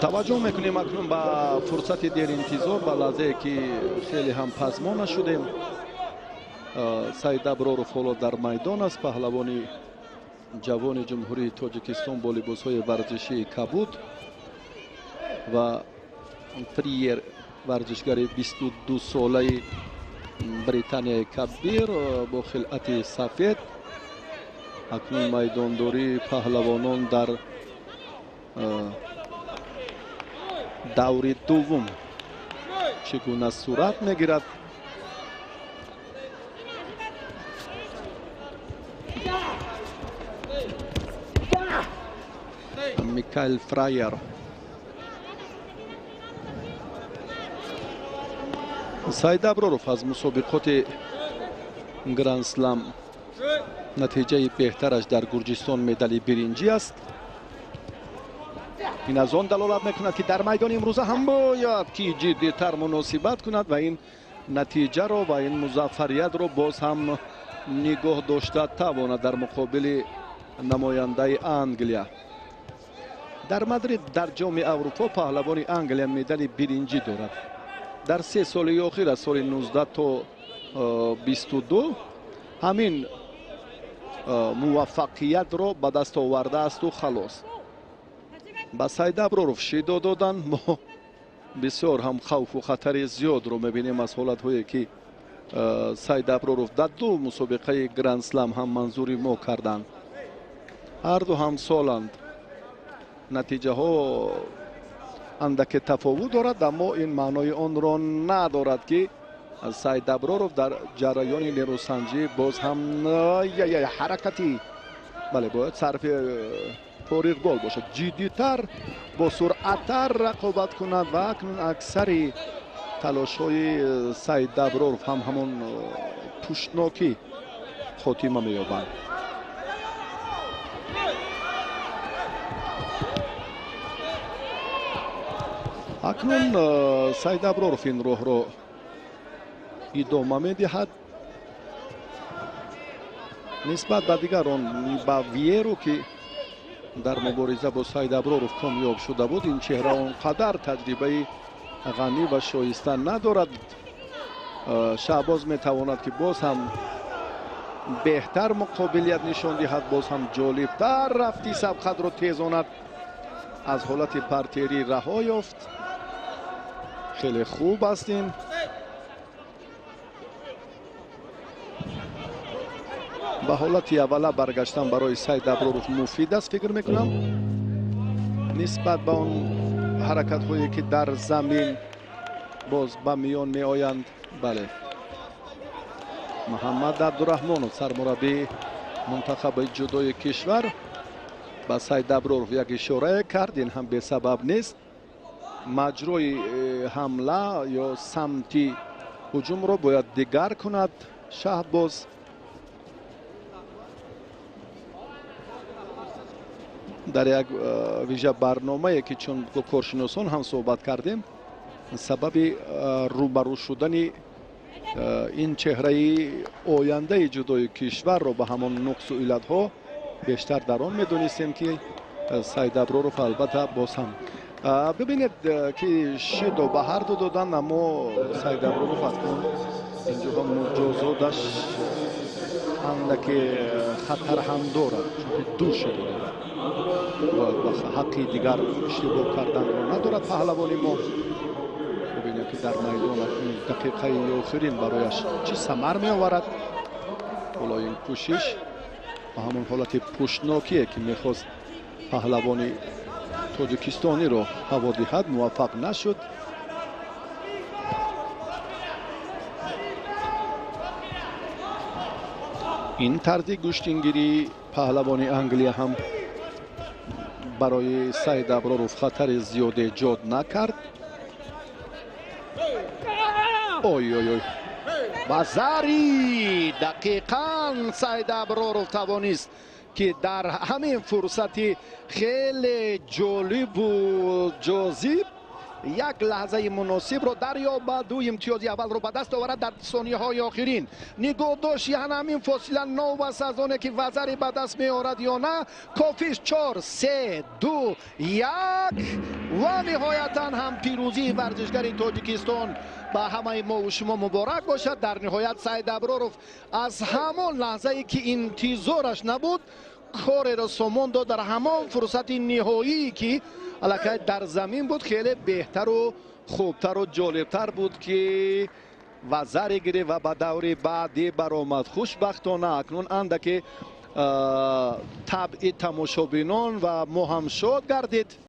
Таваҷҷӯҳ мекунем акнун ба фурсати деринтизор, ба лаҳзае ки хеле ҳам пазмона шудем. Саид Аброров ҳоло дар майдон аст, паҳлавони ҷавони Ҷумҳурии Тоҷикистон бо либосҳои варзишии кабуд ва Фриер, варзишгари 22-солаи Британияи Кабир бо хилъати сафед. Акнун майдондории паҳлавонон дар даври дуввум чӣ гуна сурат мегирад. Микаэл Фрайер. Саид Аброров аз мусобиқоти Гранд-слам натиҷаи беҳтараш дар Гурҷистон медали биринҷӣ аст. Ин аз он далолат мекунад, ки дар майдони имрӯза ҳам бояд ки ҷиддитар муносибат кунад ва ин натиҷаро ва ин музаффариятро боз ҳам нигоҳ дошта тавонад дар муқобили намояндаи Англия. Дар Мадрид дар Ҷоми Аврупо паҳлавони Англия медали биринҷӣ дорад. Дар 3 соли охир, аз соли 19 то 22, ҳамин муваффақиятро ба даст овардаасту халос. Ба Саид Аброров шидо додан. Мо бисёр ҳам хавфу хатари зиёдро мебинем аз ҳолатҳое ки Саид Аброров дар ду мусобиқаи Гранд-слам ҳам манзури мо карданд. Ҳарду ҳамсоланд, натиҷаҳо андаке тафовут дорад, аммо ин маънои онро надорад, ки Саид Аброров дар ҷараёни нерӯсанҷӣ боз ҳам ҳаракати, бале, бояд сарфи фориғбол бошад, ҷиддитар, бо суръаттар рақобат кунад ва акнун аксари талошҳои Саид Аброров ҳам ҳамон пуштнокӣ хотима меёбанд. Акнун Саид Аброров ин роҳро идома медиҳад. Нисбат ба дигарон, ба Виеру, ки дар мубориза бо Саид Аброров комёб шуда буд, ин чеҳра он қадар таҷрибаи ғанӣ ва шоиста надорад. Шаҳбоз метавонад, ки боз ҳам беҳтар муқобилият нишон диҳад, боз ҳам ҷолибтар рафти сабқатро тезонад. Аз ҳолати партерӣ раҳо ёфт. Хеле хуб аст ин. Ба ҳолати аввала баргаштан барои Саид Аброров муфид аст, фикр мекунам, нисбат ба он ҳаракатҳое ки дар замин боз ба миён меоянд. Бале, Муҳаммад Абдураҳмонов, сармураббии мунтахаби ҷудои кишвар, ба Саид Аброров як ишорае кард. Ин ҳам бесабаб нест. Маҷрои ҳамла ё самти ҳуҷумро бояд дигар кунад Шаҳбоз. Дар як вижа барномае, ки чун бо коршиносон ҳам суҳбат кардем, сабаби рӯбарӯ шудани ин чеҳраи ояндаи ҷудои кишварро ба ҳамон нуқсу иллатҳо бештар дар он медонистем, ки Саид Аброров албатта боз ҳам бибинед, ки шидо ба ҳар ду додан, аммо Саид Аброров акнун инҷоҳо муҷозоташ андаке хатар ҳам дорад, чунки ду шидо дорад ва ҳаққи дигар иштибоҳ карданро надорад паҳлавони мо. Бибинем, ки дар майдон акнун дақиқаи охирин барояш чӣ самар меоварад. Ҳоло ин кӯшиш ба ҳамон ҳолати пуштнокие, ки мехост паҳлавони тоҷикистониро ҳаво диҳад, муваффақ нашуд. Ин тарзи гӯштингирии паҳлавони Англия ҳам барои Саид Аброров хатари зиёд эҷод накард. Ой ой ой, базари дақиқан Саид Аброров тавонист, ки дар ҳамин фурсати хеле ҷолибу ҷозиб Як лаҳзаи муносибро дарёбад, ду имтиёзи аввалро ба даст оварад. Дар сонияҳои охирин нигоҳ дошт ҳамин фосила, новобаста аз оне ки вазаре ба даст меорад ё на. Кофист: чор, се, ду, як ва ниҳоятан ҳам пирӯзии варзишгари Тоҷикистон ба ҳамаи мову шумо муборак бошад. Дар ниҳоят Саид Аброров аз ҳамон лаҳзае ки интизораш набуд, кореро сомон дод. Дар ҳамон фурсати ниҳоие ки аллакай дар замин буд, хеле беҳтару хубтару ҷолибтар буд, ки вазаре гирифт ва ба даври баъдӣ баромад. Хушбахтона, акнун андаке табъи тамошобинон ва мо ҳам шод гардид.